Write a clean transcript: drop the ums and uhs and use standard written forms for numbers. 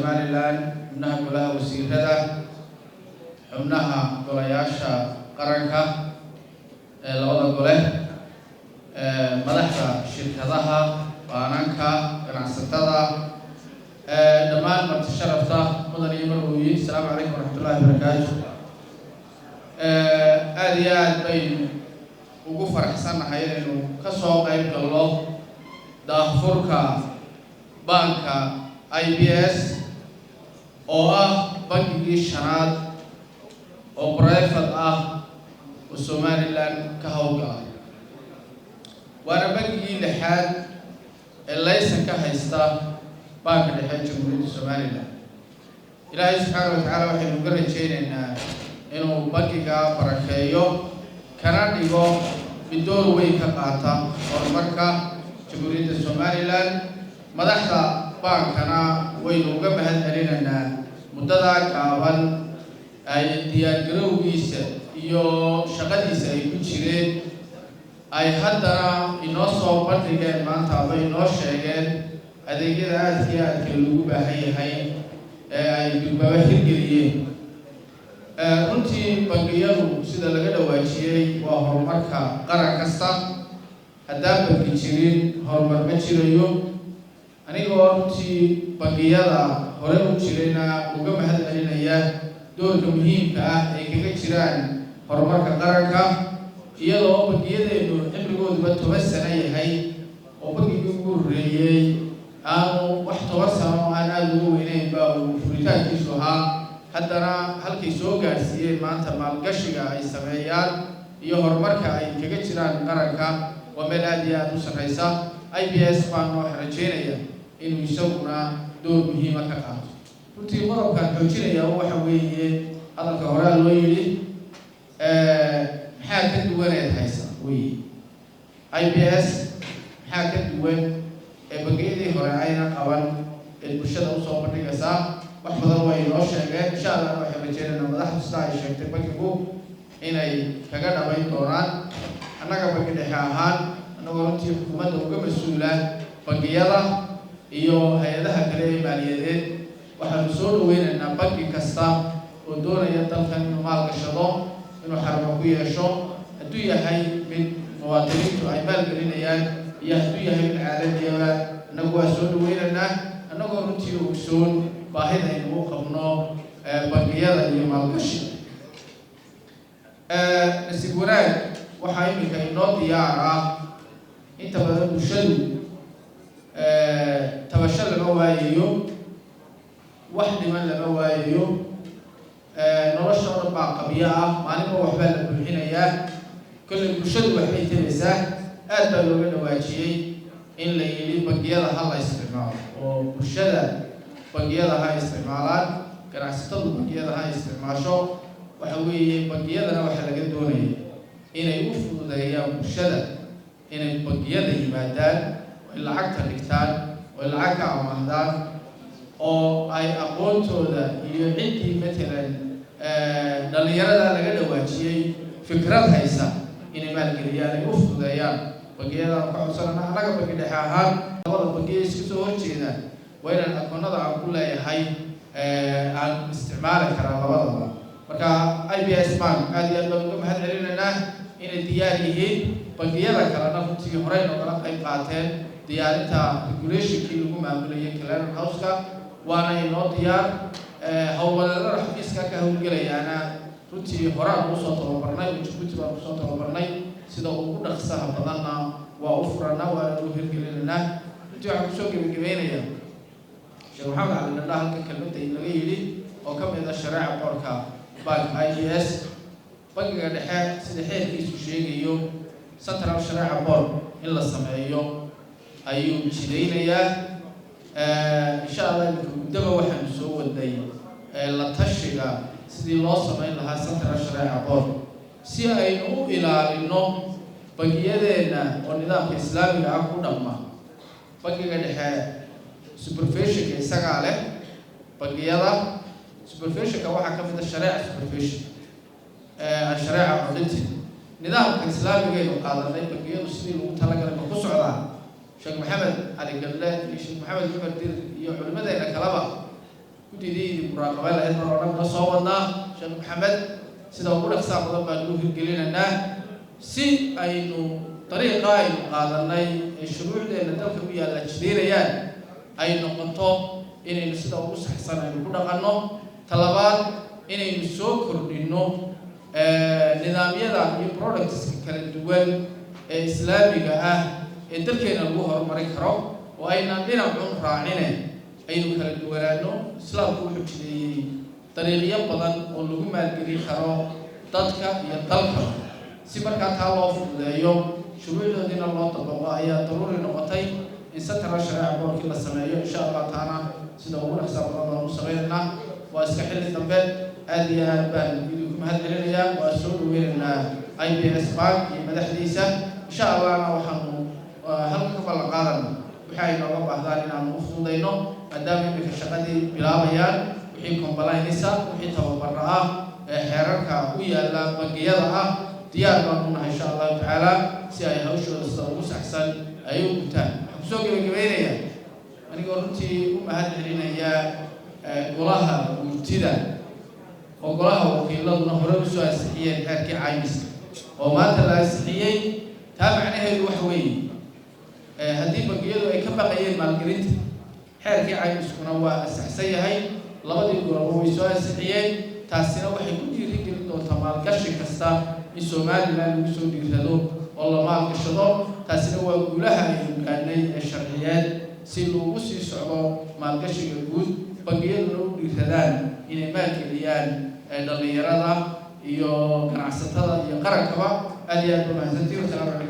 Somaliland, xubnaha golaha wasiirada, xubnaha golayaasha qaranka ee labada gole, madaxda shirkadaha, baananka, ganacsatada, dhammaan marti sharafta, mudan iyo marwooyin, asalaamu calaykum waraxmatullahi wabarakaatu. Aada iyo aad baynu ugu faraxsannahay inaynu ka soo qayb galno daahfurka baanka IBS, oo ah bangigii shanaad oo private ah oo Somaliland ka howlgala, waana bangigii lixaad ee laysan ka haysta Baanka Dhexe Jamhuuriyadda Somaliland. Ilaahay subxaana wa tacaala waxaynu uga rajaynaynaa inuu bangiga barakeeyo, kana dhigo mid door weyn ka qaata horumarka Jamhuuriyadda Somaliland. Madaxda baankana waynu uga mahad celinaynaa muddadaa gaaban ay diyaargarowgiisa iyo shaqadiisa ay ku jireen, ay haddana inoo soo bandhigeen maanta aba inoo sheegeen adeegyada aadka iyo aadka loogu baahan yahay ee ay durbaba hirgeliyeen. Runtii bangiyadu, sida laga dhawaajiyey, waa horumarka qaran kasta. Haddaan bangi jirin, horumar ma jirayo. Anigoo runtii bangiyada hore u jirayna uga mahad celinaya doorka muhiimka ah ay kaga jiraan horumarka qaranka, iyadoo bangiyadeenu cimrigooduba 10 sano yahay, oo bangigii ugu horreeyey aanu wax 10 sano aan aada uga weyneyn ba uu furitaankiisu ahaa, haddana halkay soo gaadhsiiyeen maanta, maalgashiga ay sameeyaan iyo horumarka ay kaga jiraan qaranka waa meel aada iyo aada u sarreysa. IBS baan waxaan rajeynaya inuu isaguna door muhiima ka qaato. Runtii qodobkaan xoojinaya waxa weeye hadalka horaa loo yidhi, maxaa ka duwaneed haysa wey IBS? Maxaa ka duwan ee bangiyadii hore ayna qaban ee bulshada usoo bandhigaysaa? Wax badan way inoo sheegeen. Insha Allah waxaan rajeynaynaa madaxdu sida ay sheegtay bankigu inay kaga dhabayn doonaan. Annaga banki dhexe ahaan, annagoo runtii xukuumadda uga mas-uula bangiyada iyo hay-adaha kale ee maaliyadeed, waxaanu soo dhaweynaynaa banki kasta oo doonaya dalkan inuu maalgashado, inuu xarumo ku yeesho, hadduu yahay mid muwaadiniintu ay maalgelinayaan iyo hadduu yahay mid caalamiyaba. Annagu waa soo dhaweynaynaa, annagoo runtii ogsoon baahida aynu u qabno bangiyada iyo maalgashi. Nasiib wanaag, waxaa iminka inoo diyaar ah, inta badan bulshadu tabasho lama waayayo, wax dhiman lama waayayo, nolosha oo dhan baa qabyo ah, maalinba waxbaa la buuxinayaa. Kollay bulshadu waxbay tabaysaa. Aad baa looga dhawaajiyey in la yidhi bangiyada ha la isticmaalo, oo bulshada bangiyada ha isticmaalaan, ganacsatadu bangiyada ha isticmaasho. Waxa weeye, bangiyadana waxaa laga doonaya inay u fududeeyaan bulshada inay bangiyada yimaadaan oo ay lacagta dhigtaan oo ay lacag ka amaahdaan, oo ay aqoontooda iyo ciddii matalan dhalinyarada laga dhawaajiyey fikrad haysa inay maalgeliyaan, ay u fududeeyaan. Bangiyadaan ka codsanana annaga bangi dhexe ahaan, labada bangiya iska soo horjeeda waa inaan akoonada aan ku leeyahay aan isticmaali karaa labadaba. Marka IBS Bank aad iyo aad baan uga mahad celinaynaa inay diyaar yihiin. Bangiyada kalena runtii horey noogala qayb qaateen diyaarinta regulationkii lagu maamulayay clearing house-ka, waana inoo diyaar. Howlwadeedada xafiiska ka howlgelayaana runtii horaan usoo tababarnay oo Jabuuti baan kusoo tababarnay. Sida ugu dhaqsaha badanna waa u furanaa, waana u hirgelinaynaa. Runtii waxaan kusoo gebagabeynaya Sheekh Maxamed Cali Gandha halkan kelmadda inaga yidhi, oo ka mid ah shareeca boardka bank IBS. Bankiga Dhexe, sida xeerkiisu sheegayo, Central Shareeca Board in la sameeyo ayuu jidaynayaa, insha Allah. Iminka muddaba waxaanu soo wadnay la tashiga sidii loo samayn lahaa Central Shareeca Board, si aynu u ilaalino bangiyadeenna oo nidaamka islaamiga ah ku dhaqma. Bankiga Dhexe supervisionka isagaa leh bangiyada. Supervisionka waxaa ka mid a shareeca supervision, shareeca auditing. Nidaamka islaamigaynu qaadanay, bangiyadu sidii lagu talagalay ma ku socdaa? Sheekh Maxamed Cali Galle iyo Sheekh Maxamed Cumar Dir iyo culimadeena kaleba. Guddidii idin muraaqabeyn lahayd baan oo dhan ka soo wadnaa. Sheekh Maxamed, sida ugu dhaqsaa badan baan ugu hirgelinaynaa si aynu dariiqa aynu qaadanay ee shuruucdeena dalka u yaalla jideynayaan ay noqoto inaynu sida ugu saxsan aynu ku dhaqanno. Talabaad, inaynu soo kordhinno nidaamyada iyo productska kala duwan ee Islaamiga ah ee dalkeena lagu horumarin karo, oo aynaan dhinacun raacine aynu kala duwanaano. Islaamku wuxuu jideeyey dariiqyo badan oo lagu maalgelin karo dadka iyo dalka. Si markaa taa loo fududeeyo, shuruucdoodiina loo dabaqo, ayaa daruuri noqotay in Central Sharia Boardkii la sameeyo. Insha Allah, taana sida ugu dhaqsaa badan baan u sameynaynaa. Waa iska xilli dambe, aad iyo aad baan idinku mahad celinayaa. Waa soo dhaweynaynaa IBS Bank iyo madaxdiisa. Insha Allahna waxaanu halka ka ballan qaadana waxa ay nooga baahdaan inaanu u fududayno, maadaama iminka shaqadii bilaabayaan. Wixii compliance, wixii tababara ah ee xeerarka u yaalla bangiyada ah, diyaar baan u nahay, insha Allahu tacaala, si ay hawshooda sida ugu saxsan ay u gutaan. Waxaan kusoo gebagabeynayaa, anigoo runtii u mahad celinaya Golaha Guurtida oo Golaha Wakiiladuna hore usoo ansixiyeen xeerkii caymiska oo maanta la ansixiyey. Taa macnaheedu waxa weeye, haddii bangiyadu ay ka baqayeen maalgelinta, xeerkii caymiskuna waa ansaxsan yahay, labadii goloba way soo ansixiyeen. Taasina waxay ku dhiirigelin doontaa maalgashi kasta in Somaliland lagu soo dhiirado oo la maalgashado. Taasina waa guulaha aynu gaadhnay ee sharciyeed, si loogu sii socdo maalgashiga guud, bangiyaduna u dhiiradaan inay maalgeliyaan dhallinyarada iyo ganacsatada iyo qarankaba. Aad iyo aad ba mahadsantiin. Wasalaamu calaykum.